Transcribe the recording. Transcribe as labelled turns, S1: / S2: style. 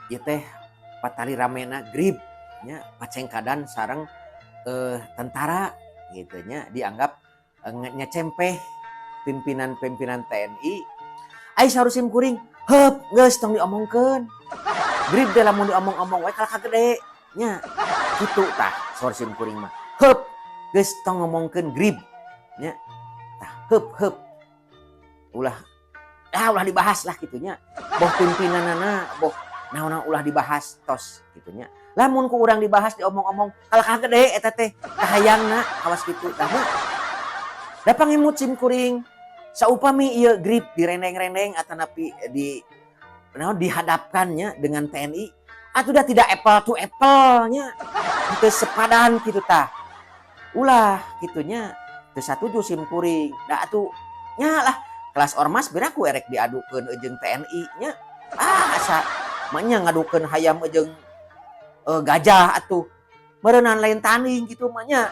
S1: Ieu teh patali ramena grib nya, pacengkadan sareng tentara gitu nya, dianggap nyecempeh pimpinan-pimpinan TNI. Ai saur sim kuring, heup, geus tong diomongkeun. Grib teh lamun diomong-omong we kalah gede nya. Kitu tah saur sim kuring mah. Heup, geus tong ngomongkeun grib nya. Tah, heup heup. Ulah ah, ulah dibahas lah kitu nya. Boh pimpinanana, boh naon, ulah dibahas tos kitu nya. Lamun ku urang dibahas, diomong-omong, kalah gede eta teh kahayangna kawas kitu tah nya. Da pangemut sim kuring, saupami ieu grib direndeng-rendeng atanapi di naon, dihadapkannya dengan TNI, atuh da tidak apple to apple nya, teu sepadan kitu tah. Ulah kitu nya, teu satuju sim kuring. Da atuh nya lah, kelas ormas piraku erek diadukeun jeung TNI nya? Ah, asa mah ngadukeun hayam jeung gajah atuh. Meureunan lain tanding kitu mah nya.